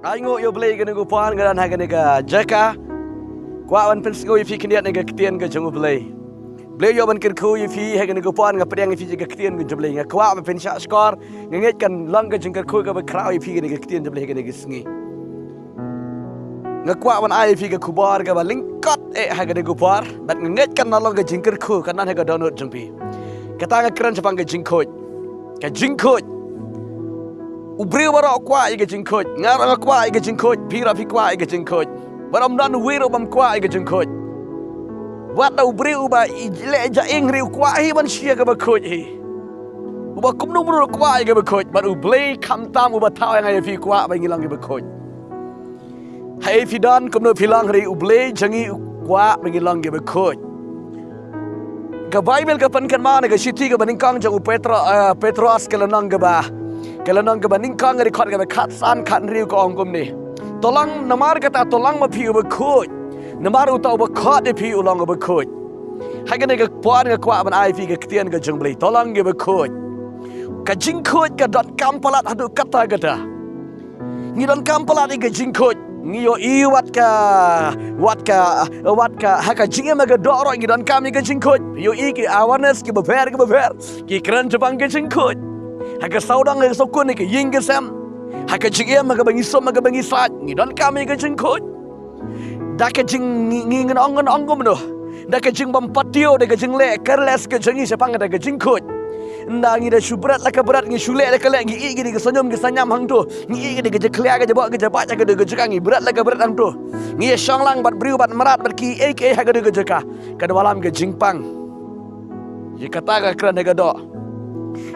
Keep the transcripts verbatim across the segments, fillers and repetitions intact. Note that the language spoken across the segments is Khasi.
Ai nguh ïa U Blei kane ka por nga don ha kane ka jaka. Kwah ban pynsngew ïa phi khyndiat na ka ktien ka jong U Blei. Blei ïoh ban kyrkhu ïa phi ha kane ka por, nga pdiang ïa phi ïa ka ktien ka jong U Blei. Nga kwah ban pynshah shkor, nga ngeit kan long ka jingkyrkhu kaba khraw ïa phi kane ka ktien jong U Blei ha kane ka sngi. Nga kwah ban ai ïa phi ka khubor kaba lyngkot eh ha kane ka por, bad nga ngeit kan long ka jingkyrkhu, kan long ha ka dohnud jong phi. Kata nga kren shaphang ka jingkhuid. Ka jingkhuid. U briew baroh u kwah ïa ka jingkhuid. Nga ruh nga kwah ïa ka jingkhuid. Phi ruh phi kwah ïa ka jingkhuid. Bad ym don uwei ruh bym kwah ïa ka jingkhuid. Wat la u briew uba i leh ja ïing ruh u kwah hi ban shu ïa kaba khuid hi. Uba kumno kumno ruh u kwah ïa kaba khuid. Bad U Blei khamtam uba thaw ïa nga ïa phi u kwah ba ngi long kiba khuid. Haei phi don, kumno phi long ruh, U Blei jong ngi u kwah ba ngi long kiba khuid. Ka Baibl ka pynkynmaw na ka shithi kaba nyngkong jong u Petro, eh, Petros ka lynnong kaba, ka lynnong kaba nyngkong, ka dkhot kaba khatsan, khathynriew, ka ong kumne: To long, namar kata to long ma phi uba khuid, namar uta uba khot ïa phi u long uba khuid. Ha kane ka por nga kwah ban ai phi ka ktien ka jong U Blei, to long kiba khuid. Ka jingkhuid ka donkam palat haduh katta katta. Ngi donkam palat ïa ka jingkhuid. Ngi ïohi wat ka, wat ka, wat ka, ha ka jingim ha ka doh ruh ngi donkam ïa ka jingkhuid. Ïohi ki awareness kiba pher kiba pher ki kren shaphang ka jingkhuid. Ha ka sawdong, ha ka sawkun, ha ka ïing ka sem, ha ka jingim, ha kaba ngi sum, ha kaba ngi said, ngi donkam ïa ka jingkhuid. Da ka jing ngi, ngi, ngan ong, ngan ong kumno? Da ka jingbym patiew, da ka jingleh careless ka jong ngi shaphang da ka jingkhuid. Ynda ngi da shu bret la ka bret, ngi shu leh la ka leh, ngi ïeh ki da ka snium ki sniam hangto, ngi ïeh ki da ka jakhlia ka jabok ka jabait ha ka da ka jaka, ngi bret la ka bret hangto. Ngi ïa shong lang bad briew bad mrad bad kiei kiei ha ka da ka jaka. Ka da wallam ka jingpang. Ïa kata ka kren ha ka doh.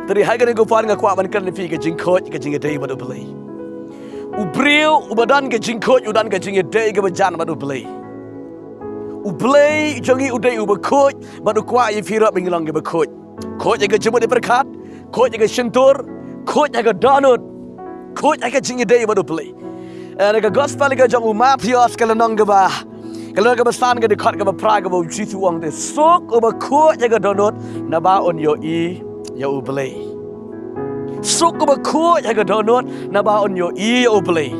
Te ha kane ka por nga kwah ban kren ïa phi ka jingkhuid, ka jingïadei bad U Blei. U briew uba don ka jingkhuid u don ka jingïadei kaba jan bad U Blei. U Blei jong ngi u dei uba khuid, bad u kwah ïa phi ruh ba ngi long kiba khuid. Khuid ha ka jingmut pyrkhat, khuid ha ka shyntur, khuid ha ka dohnud, khuid ha ka jingïadei bad U Blei. Eh, na ka gospel ka jong u Mathaios ka lynnong kaba, ka lynnong kaba san, ka dkhot kaba phra, kaba U Jisu u ong te: Suk uba khuid ha ka dohnud, naba un ïohi ïa U Blei. Suk uba khuid ha ka dohnud, naba un ïohi ïa U Blei.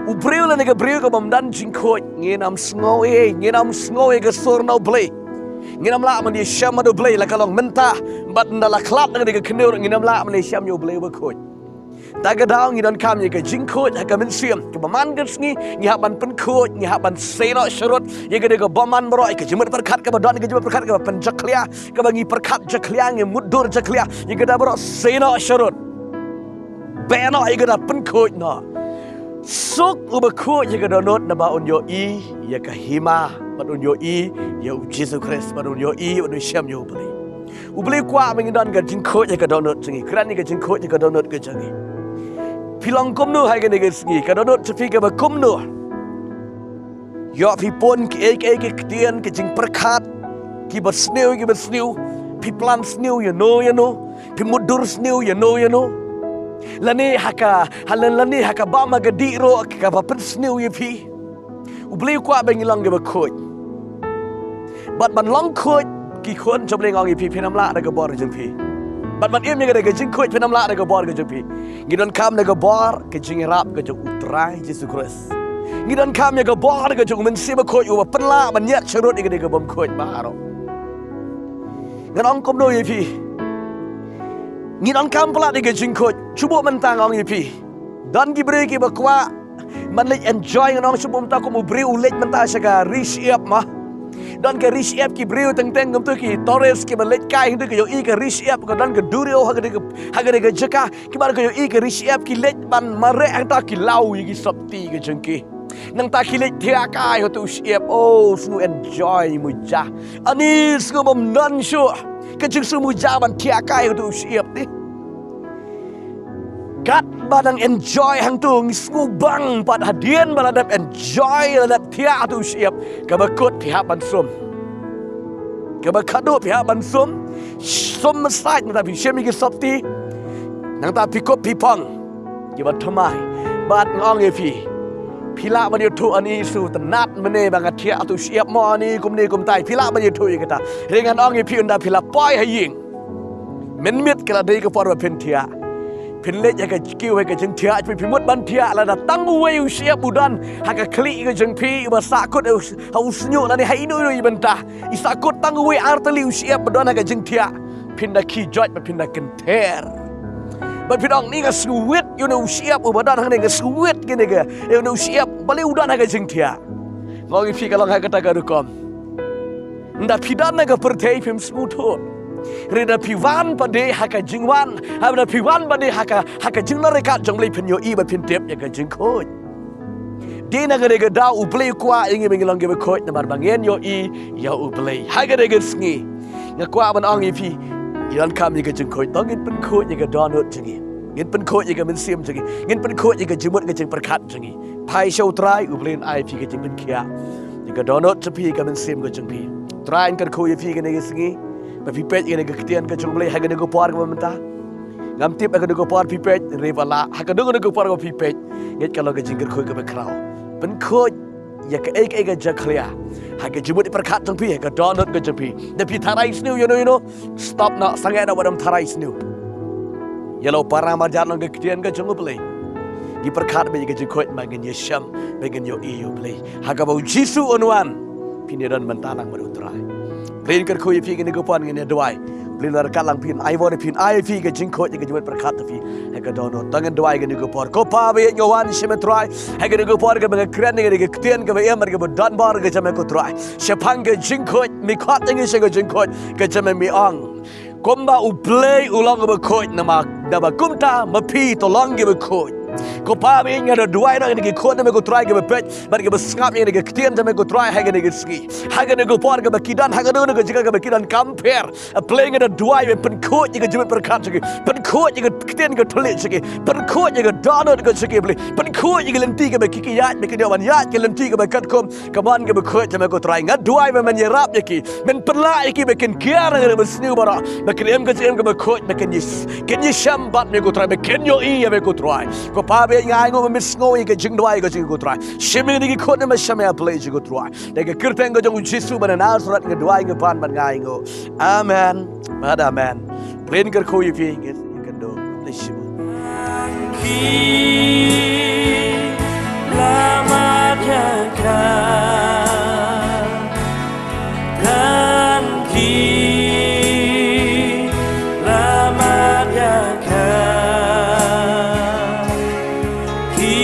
U briew lane ka briew kabym don jingkhuid, ngin ym sngew ei, ngin ym sngew ei ka sur na U Blei. Ngin ym lah ban ïashem bad U Blei la ka long mynta, bad ynda la khlad na ka khyndiat ruh ngin ym lah ban ïashem ïa U Blei uba khuid. Ta ka daw ngi donkam ïa ka jingkhuid ha ka mynsiem, kaba man ka sngi ngi hap ban pynkhuid, ngi hap ban sei noh sharud ïa ka da ka bymman baroh, ïa ka jingmut pyrkhat kaba don, ïa ka jingmut pyrkhat kaba pynjakhlia, kaba ngi pyrkhat jakhlia, ngi mutdur jakhlia, ïa ka da baroh sei noh sharud. Beh noh ïa ka da, pynkhuid noh. Suk uba khuid ha ka dohnud, naba un ïohi ïa ka hima, bad un ïohi ïa U Jisu Khrist, bad un ïohi, bad un shem ïa U Blei. U Blei u kwah ba ngi don ka jingkhuid ha ka dohnud jong ngi. Kren ïa ka jingkhuid ha ka dohnud ka jong ngi. Phi long kumno ha kane ka sngi, ka dohnud jong phi kaba kumno? Ïoh phi pun kiei kiei ki ktien, ki jingpyrkhat kiba sniew, kiba sniew. Phi plan sniew ïano ïano, phi mutdur sniew ïano ïano. Lane ha ka, ha la-, lane ha ka bam ha ka dih ruh kaba pynsniew ïa phi. U Blei u kwah ba ngi long kiba khuid. Bad ban long khuid, ki khun jong U Blei, nga ong ïa phi, phin ym lah da ka bor jong phi. Bad ban im ïa ka da ka jingkhuid, phin ym lah da ka bor ka jong phi. Ngi donkam da ka bor ka jingïarap ka jong U Trai Jisu Khrist. Ngi donkam ïa ka bor ka jong U Mynsiem Bakhuid uba pynlah ban ñiad sharud ïa ka da ka bym khuid baroh. Ngan ong kumno ïa phi? Ngi donkam palat ïa ka jingkhuid. Shu buh mynta, nga ong ïa phi. Don ki briew kiba kwah ban leit enjoy, ngan ong shu buh mynta kum u briew u leit mynta sha ka ri shyiap mo. Don ka ri shyiap, ki briew teng teng kumto, ki tourist kiba leit kai hangto, ki ïohi ka ri shyiap, ka don ka duriaw ha kane ka, ha kane ka jaka, ki, bad ki ïohi ka ri shyiap, ki leit ban mareh hangta, ki law ïa ki sopti ka jong ki. Nangta ki leit thiah kai hato u shyiap, oh, sngew enjoy muja. Ani sngew bym don shuh ka jingsngew muja ban thiah kai hato u shyiap te. Katba dang enjoy hangto, ngi sngewbang pat hadien ba la dep enjoy, la dep thiah hato u shyiap, kaba kut phi hap ban sum. Kaba khadduh phi hap ban sum. Sum massage, nangta phi shim ïa ki sopti. Nangta phi kup phi phong kiba thymmai. Bad nga ong ïa phi, phi lah ban ïathuh, ani sngew tynnat mynne ba nga thiah hato u shyiap mo, ani kumne kumtai. Phi lah ban ïathuh ïa kata. Hynrei ngan ong ïa phi, ynda phi la poi ha ïing, mynmiet ka la dei ka por ba phin thiah. Phin leit ha ka kiew ha ka jingthiah, phi, phi mut ban thiah, lada tang uwei u shyiap u don ha ka khlieh ka jong phi, uba sahkut ha u, ha u shñiuh lane ha ino ino i bynta. I sahkut tang uwei ar tylli u shyiap ba don ha ka jingthiah. Phin da khie joit bad phin da kynther. Bad phin ong, ni nga sngewit ïa une u shyiap uba don hangne, nga sngewit kine ki, ïa une u shyiap, balei u don ha ka jingthiah. Nga ong ïa phi ka long ha kata ka rukom. Ynda phi don ha ka pyrthei phim sngewthuh. Hynrei da phi wan pat de ha ka jingwan, haba da phi wan pat de ha ka, ha ka jingnohryngkat jong U Blei phin ïohi bad phin tip ïa ka jingkhuid. Dei na kane ka daw U Blei u kwah ïa ngi ba ngin long kiba khuid namar ba ngin ïohi ïa U Blei. Ha kane ka sngi nga kwah ban ong ïa phi, ïa, donkam ïa ka jingkhuid, to ngin pynkhuid ïa ka dohnud jong ngi. Ngin pynkhuid ïa ka mynsiem jong ngi. Ngin pynkhuid ïa ka jingmut ka jingpyrkhat jong ngi. Phai sha U Trai, U Blei un ai phi ka jingpynkhiah ïa ka dohnud jong phi, ïa ka mynsiem ka jong phi. Trai, ngan kyrkhu ïa phi kane ka sngi ba phi peit ïa kane ka ktien ka jong U Blei ha kane ka por kaba mynta. Ngam tip ha kane ka por phi peit, hynrei ba lah ha kano kano ka por kaba phi peit, ngeit ka long ka jingkyrkhu kaba khraw. Pynkhuid ïa kaei kaei ka jakhlia ha ka jingmut pyrkhat jong phi, ha ka dohnud ka jong phi. Da phi tharai sniew ïa no ïa no, stop noh, sangeh noh, wat ym tharai sniew. Ïa la u para marjan long ka ktien ka jong U Blei. Ngi pyrkhat ba ïa ka jingkhuid ba ngin ïashem, ba ngin ïohi ïa U Blei. Ha kaba U Jisu un wan, phin ïadon bynta lang bad U Trai. Blei, ngan kyrkhu ïa phi kane ka por, ngin ïa duwai. Blei, la ryngkat lang phin ai, wat phin ai phi ka jingkhuid ïa ka jingmut pyrkhat jong phi ha ka dohnud. To ngin duwai kane ka por. Ko Pa ba ïeit, nga wan sha me Trai ha kane ka por kaba nga kren ïa kane ka ktien kaba im bad kaba donbor ka jong me ko Trai. Shaphang ka jingkhuid, me khot ïa ngi sha ka jingkhuid ka jong me, me ong, kumba U Blei u long uba khuid, namar, naba kumta ma phi to long kiba khuid. Ko Pa ba ïeit, nga da duwai na kine ki khun na me ko Trai, kiba peit bad kiba sngap ïa kane ka ktien jong me ko Trai ha kane ka sngi, ha kane ka por kaba ki don, ha kane ka jaka kaba ki don, kam pher. A Blei, nga da duwai ba pynkhuid ïa ka jingmut pyrkhat jong ki, pynkhuid ïa ka ktien ka thylliej jong ki, pynkhuid ïa ka dohnud ka jong ki, Blei, pynkhuid ïa ka lynti kaba ki, ki ïaid, ba kin ïoh ban ïaid ka lynti kaba katkum ka mon kaba khuid jong me ko Trai. Nga duwai ba men ïarap ïa ki, men pynlah ïa ki ba kin kiar ha kaba sniew baroh, ba kin im ka jingim kaba khuid, ba kin ïa, kin ïashem bad me ko Trai, ba kin ïohi ïa me ko Trai. Ko Pa ba ïeit, nga ai nguh, ba men sngew ïa ka jingduwai ka jong ngi ko Trai. Shim ïa kine ki khun na me sha me, A Blei jong ngi ko Trai. Da ka kyrteng ka jong U Jisu ba na Nasareth nga duwai, nga pan bad nga ai nguh. Amen bad amen. Blei un kyrkhu ïa phi, ngin ïakynduh. Blei shibun. Tang ki la mad ïa ka, tang ki la mad ïa ka, ki